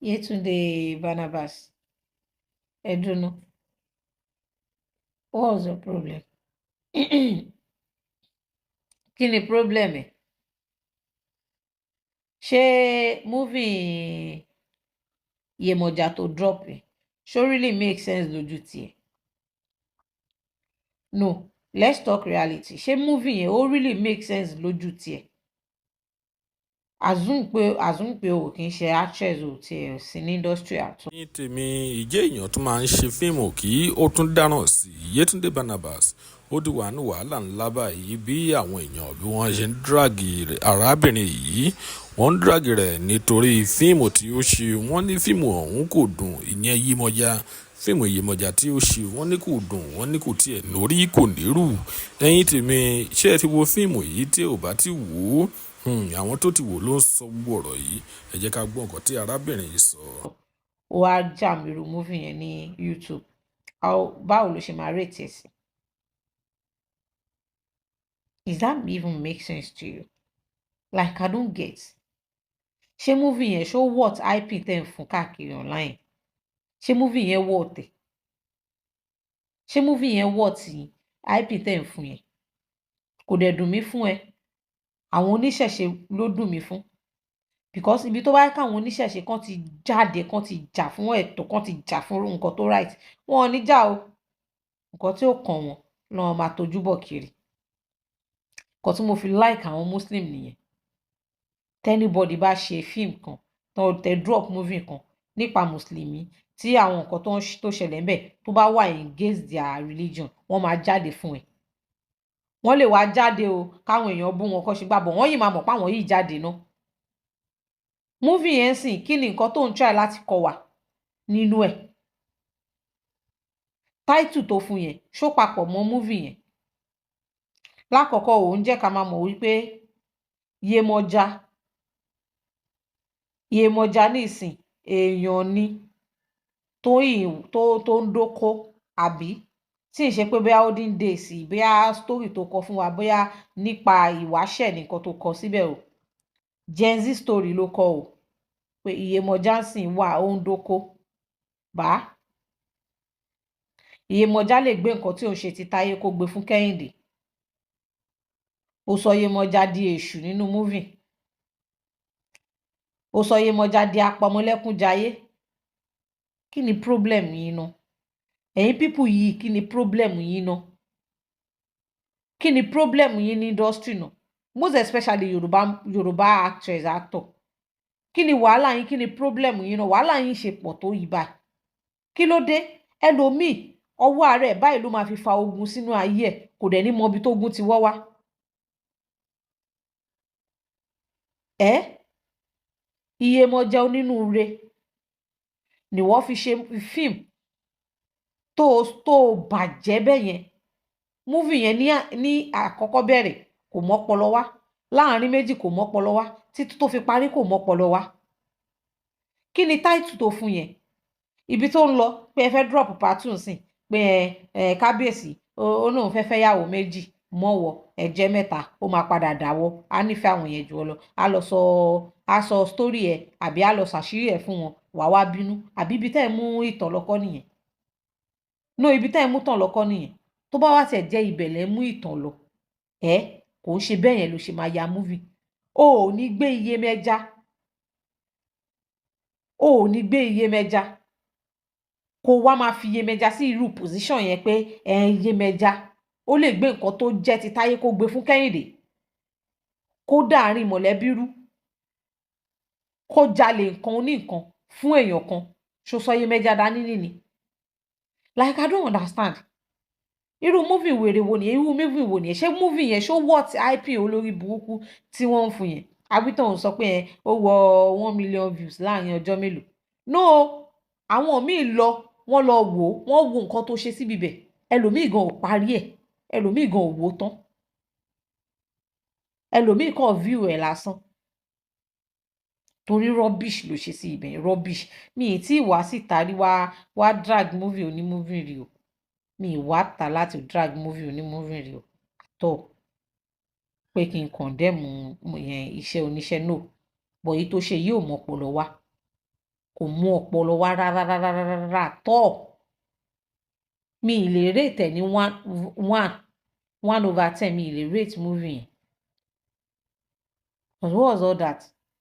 Yetunde Barnabas, Edunu, what was your problem? Kí ni problem ẹ? Ṣé movie Yemọja tó drop ẹ ṣó really make sense lójú tiẹ̀? No, let's talk reality. Ṣé movie yẹn ó really make sense lójú tiẹ̀? Assume pé o kì í ṣe actress, o tiẹ̀ sí ní industry àtún. Ní tèmi, ìjẹ́ èèyàn tó máa ń ṣe fíìmù kí ó tún dáràn sí Yétúndé Barnabas, ó di wà ní wàhálà ńlá báyìí. Bí àwọn èèyàn bí wọ́n ṣe ń drag arábìnrin yìí, wọ́n ń drag rẹ̀ nítorí fíìmù tí ó ṣe. Wọ́n ní fíìmù ọ̀hún kò dùn, ìyẹn Yemọja. Fíìmù Yemọja tí ó ṣe, wọ́n ní kò dùn, wọ́n ní kò tiẹ̀ lórí, kò nírù. Ẹ̀yin tèmi, ṣé ẹ ti wo fíìmù yìí? Tí ò bá ti wò ó, àwọn tó ti wò ló ń sọ gbogbo ọ̀rọ̀ yìí. Ẹ jẹ́ ká gbọ́ nǹkan tí arábìnrin yìí sọ. Ó wá jam irú movie yẹn ní YouTube. Báwo ló ṣe máa rate ẹ̀ sí? Does that even make sense to you? Like, I don't get. Ṣé movie yẹn, ṣó worth hype tẹ̀ ń fún káàkiri online? Ṣé movie yẹn worth ẹ̀? Ṣé movie yẹn worth hype tẹ̀ ń fún yẹn? Kò dẹ̀ dùn mí fún ẹ. Àwọn oníṣẹ̀ṣe ló dùn mí fún, because ibi tó bá yẹ káwọn oníṣẹ̀ṣe kan ti jáde, kan ti jà fún ẹ̀tọ́, kan ti jà fún nǹkan tó right, wọn ò ní jà o. Nǹkan tí ó kàn wọ́n lọ́wọ́ máa tójú bọ̀ kiri. Nǹkan tí mo fi like àwọn Muslim nìyẹn. Tí anybody bá ṣe fíìmù kan, tó tẹ drop movie kan nípa mùsùlùmí, tí àwọn nǹkan tó ṣẹlẹ̀ ńbẹ̀ tó bá wà against their religion, wọ́n máa jáde fún ẹ. Wọ́n lè wá jáde o, káwọn èèyàn bú wọn, kọ́ ṣe gbàbọ̀, wọ́n yìí máa mọ̀ páwọn yìí jáde ná. Movie yẹn sìn, kí ni nǹkan tó ń try láti kọ́ wa nínú ẹ̀? Title tó fún yẹn, ṣó papọ̀ mọ́ movie yẹn? Lákọ̀ọ́kọ́, òun jẹ́ ká máa mọ̀ wípé Yemọja, Yemọja nísìn, èèyàn ni tó ń dóko, àbí tí ì ṣe pé bóyá olden days, bóyá story tó kọ fún wa, bóyá nípa ìwáṣẹ̀ nìkan tó kọ síbẹ̀ o. Gen Z story ló kọ o, pé Iyemọja ń sìn wà, ó ń dóko bá Iyemọja lè gbé nǹkan tí òun ṣe ti Táyé kó gbé fún Kẹ́hìndé. Ó sọ Iyemọja di èṣù nínú movie, ó sọ Iyemọja di apọmọlẹ́kúnjayé. Kí ni problem yín ná, ẹ̀yin people yìí? Kí ni problem yín ná? Kí ni problem yín ní industry náà, most especially Yorùbá actress, actor? Kí ni wàhálà yín? Kí ni problem yín náà? Wàhálà yín ṣe pọ̀ tó yìí báyìí, kí ló dé? Ẹlòmíì, ọwọ́ ara ẹ̀ báyìí ló máa fi fa ogun sínú ayé ẹ̀, kò dẹ̀ ní mọ ibi tó ogun ti wọ́ wá. Ẹ́ Iyemọja onínúure ni wọ́n fi ṣe fíìmù tó bàjẹ́ bẹ́ẹ̀ yẹn. Movie yẹn ní àkọ́kọ́ bẹ̀rẹ̀, kò mọ́pọlọ wá. Láàrin méjì, kò mọ́pọlọ wá. Títí tó fi parí, kò mọ́pọlọ wá. Kí ni title tó fún yẹn? Ibi tó ń lọ pé ẹ fẹ́ drop part two nsìn, pé ẹ kábíyèsí ó lóun fẹ́ fẹ́ yàwó méjì mọ́wọ́, ẹ jẹ́ mẹ́ta, ó máa padà dáwọ́, á nífẹ̀ẹ́ àwọn yẹn jù ọ lọ, á lọ sọ, á sọ story ẹ, àbí á lọ ṣàṣírí ẹ fún wọn, wàá wá bínú, àbí ibi tẹ́ ẹ mú ìtàn lọ́kọ́ nìyẹn? No, ibi tẹ́ ẹ mú tàn lọ́kọ́ nìyẹn. Tó bá wá tiẹ̀ jẹ́ ibẹ̀ lẹ́ mú ìtàn lọ, ẹ kò ń ṣe bẹ́ẹ̀ yẹn ló ṣe máa ya movie. O ò ní gbé Iyemẹja, o ò ní gbé Iyemẹja kó wá máa fi Iyemẹja sí irú position yẹn, pé ẹ Iyemẹja ó lè gbé nǹkan tó jẹ́ ti Táyé kó gbé fún Kẹ́hìndé, kó dàárín mọ̀lẹ́bí rú, kó jalè nǹkan oníǹkan fún èèyàn kan. Ṣó sọ Iyemẹja dání nìní? Like, I don't understand. Irú movie wèrè wo nìyẹn? Irú movie wo nìyẹn? Ṣé movie yẹn, ṣó worth hype olórí burúkú tí wọ́n ń fún yẹn? Àwítàn sọ pé ẹ ó wọ 1 million views láàrin ọjọ́ mélòó. No, àwọn míì lọ, wọ́n lọ wò ó, wọ́n wo nǹkan tó ṣe síbi bẹ̀. Ẹlòmíì gan ò parí ẹ̀, ẹlòmíì gan ò wò ó tán, ẹlòmíì kàn view ẹ̀ lásán, torí rubbish ló ṣe sí ibẹ̀, rubbish. Mi ì tí ì wá síta rí wá wá drag movie oní movie rí o. Mi ì wá ta láti drag movie oní movie rí o tó pé kí n condemn yẹn, iṣẹ́ oníṣẹ́, no. But èyí tó ṣe yìí ò mọ́pọlọ wá. Kò mú ọpọlọ wá rárá rárá rárá tọ́. Mi ì lè rate ẹ̀ ní one one 1/10. Mi ì lè rate movie yẹn. But what was all that?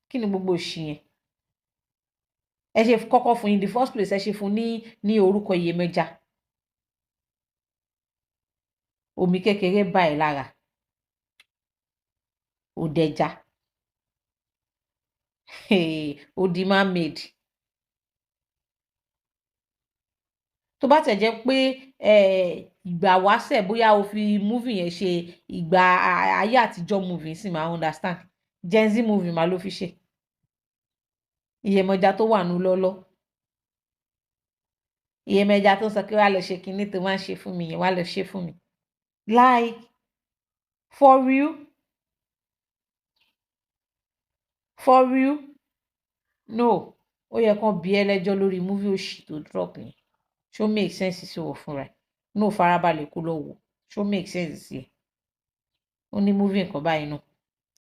Kí ni gbogbo òṣì yẹn? Ẹ ṣe kọ́kọ́ fún, in the first place, ẹ ṣe fún ní orúkọ Iyemọja. Omi kékeré báyìí lára òdẹja, ó di man made. Tó bá tẹ̀ jẹ́ pé ìgbà wáṣẹ̀, bóyá o fi movie yẹn ṣe ìgbà ayé àtijọ́ movie sì máa understand. Gen Z movie máa ló fi ṣe Iyemọja tó wà nù lọ́lọ́. Iyemọja tó ń sọ pé wàá lọ ṣe kinní tó máa ń ṣe fún mi yẹn, wàá lọ ṣe fún mi. Like, for real, for real, no. Ó yẹ kán bi ẹ́ lẹ́jọ́ lórí movie òṣì tó drop yẹn. Ṣó make sense sí wọ fúnra ẹ̀? No, farabalẹ̀ kó lọ wò. Ṣó make sense sí ẹ? Ó ní movie nǹkan báyìí náà.